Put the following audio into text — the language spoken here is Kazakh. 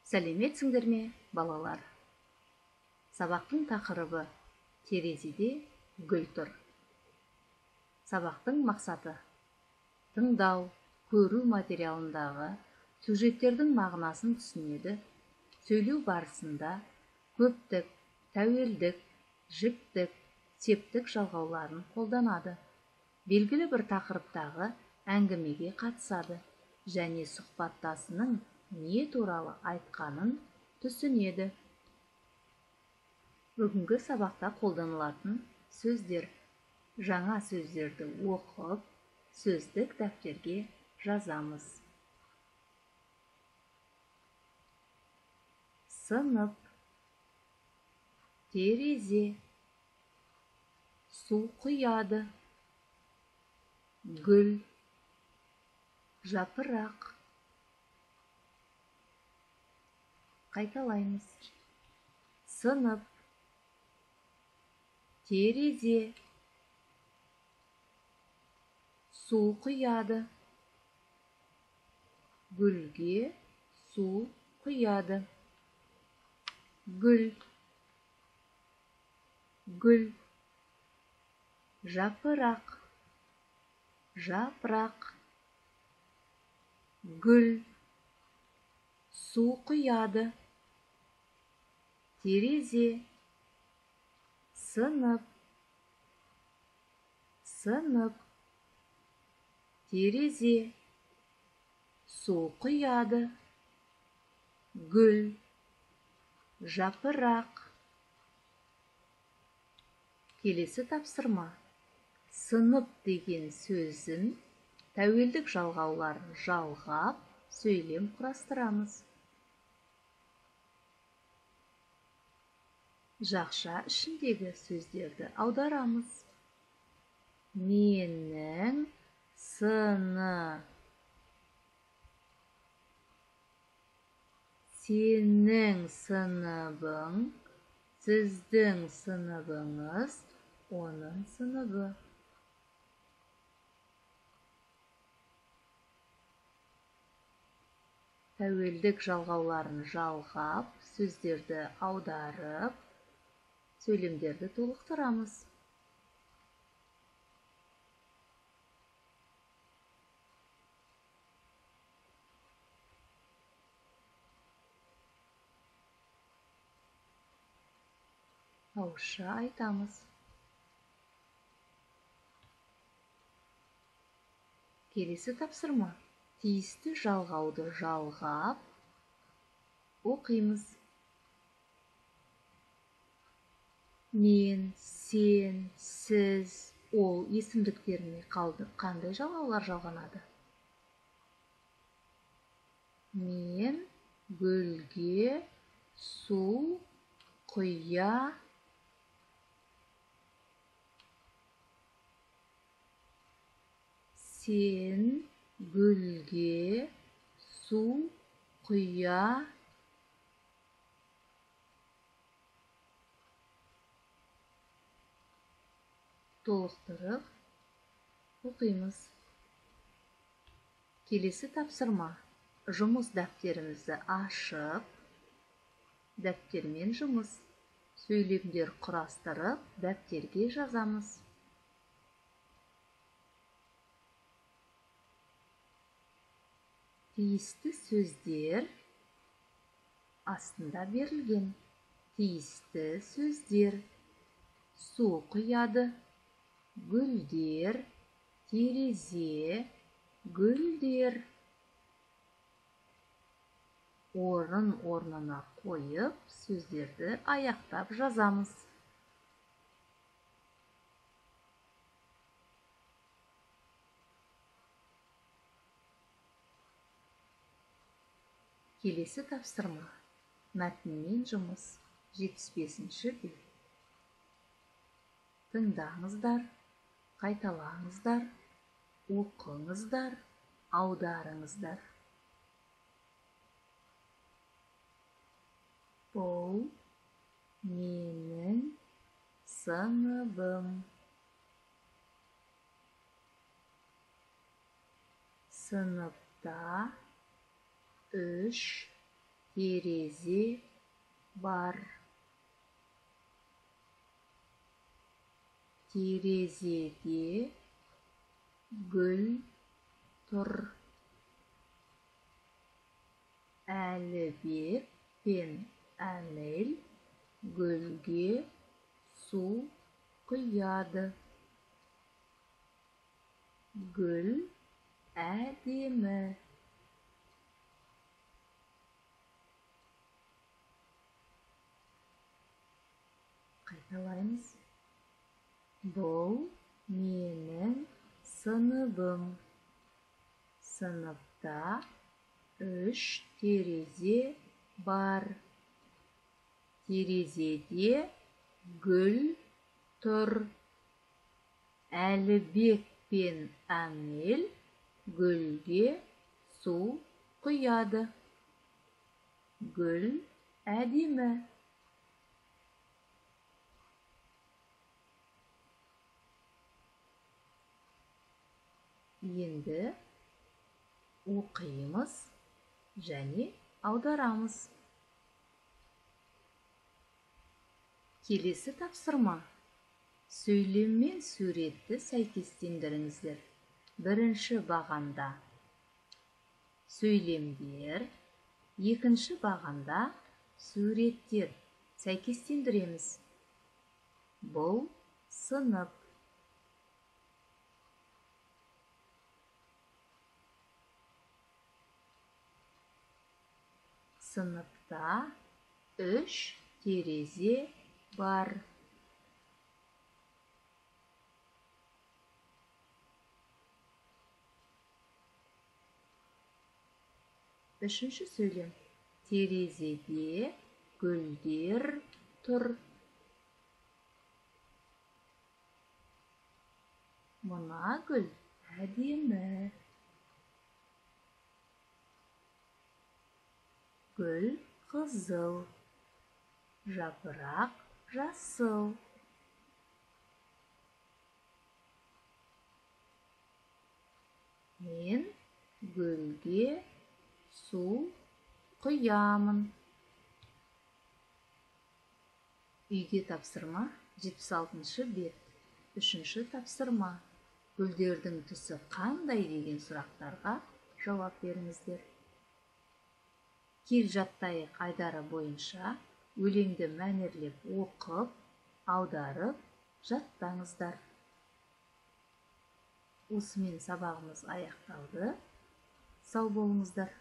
Сәлеметсіңдер ме, балалар? Сабақтың тақырыбы терезеде гүл тұр. Сабақтың мақсаты тыңдау, көру материалындағы сюжеттердің мағынасын түсінеді, сөйлеу барысында көптік, тәуелдік, жіктік, септік жалғауларын қолданады. Белгілі бір тақырыптағы әңгімеге қатысады және сұхбаттасының не туралы айтқанын түсінеді. Бүгінгі сабақта қолданылатын сөздер. Жаңа сөздерді оқып, сөздік дәптерге жазамыз. Сынып, терезе, су құяды, гүл, жапырақ. Қайталаймыз. Сынып, терезе, су құяды, гүлге су құяды. Гүл, гүл, жапырақ, жапырақ, гүл, су құяды, терезе, сынып, сынып, терезе, су құяды, гүл, жапырақ. Келесі тапсырма. Сынып деген сөзін тәуелдік жалғауларын жалғап, сөйлем құрастырамыз. Жақша ішіндегі сөздерді аударамыз. Менің сыны, сенің сыныбың, сіздің сыныбыңыз, оның сыныбы. Тәуелдік жалғауларын жалғап, сөздерді аударып, сөйлемдерді толықтырамыз. Ауызша айтамыз. Келесі тапсырма. Тиісті жалғауды жалғап оқимыз. Мен, сен, сіз, ол есімдіктеріне қандай жалғаулар жалғанады? Мен гүлге су құя сен гүлге су құя толықтырып оқимыз. Келесі тапсырма. Жұмыс дәптерімізді ашып, дәптермен жұмыс, сөйлемдер құрастырып, дәптерге жазамыз. Тиісті сөздер астында берілген. Тиісті сөздер: су құяды, гүлдер, терезе, гүлдер. Орын орнына қойып, сөздерді аяқтап жазамыз. Келесі тапсырма. Мәтінмен жұмыс. 75-ші бет. Тыңдаңыздар, қайталаңыздар, оқыңыздар, аударыңыздар. Бұл менің сыныбым. Сыныпта 3 терезе бар. Терезеде гүл тұр. Әлібек пен Әнел гүлге су құяды. Гүл әдемі. Қайталаймыз. Бұл менің сыныбым. Сыныпта 3 терезе бар. Терезеде гүл тұр. Әлібек пен Әнел гүлге су құяды. Гүл әдемі. Енді оқимыз және аударамыз. Келесі тапсырма. Сөйлем мен суретті сәйкестендіріңіздер. Бірінші бағанда сөйлемдер, екінші бағанда суреттер сәйкестендіреміз. Бұл сынып. Сыныпта 3 терезе бар. Үшінші сөйлем. Терезеде гүлдер тұр. Мына гүл әдемі. Гүл қызыл, жапырақ жасыл. Мен гүлге су құямын. Үйге тапсырма 76-шы бет. 3-ші тапсырма. Гүлдердің түсі қандай деген сұрақтарға жауап беріңіздер. Кел жаттайық айдары бойынша өлеңді мәнерлеп оқып, аударып жаттаңыздар. Осымен сабағымыз аяқталды. Сау болыңыздар.